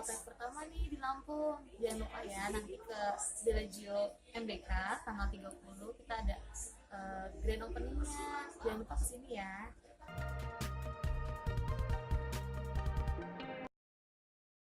kafe pertama nih di Lampung. Jangan lupa ya, nanti ke Bellagio MBK tanggal 30 kita ada grand openingnya. Jangan lupa kesini ya.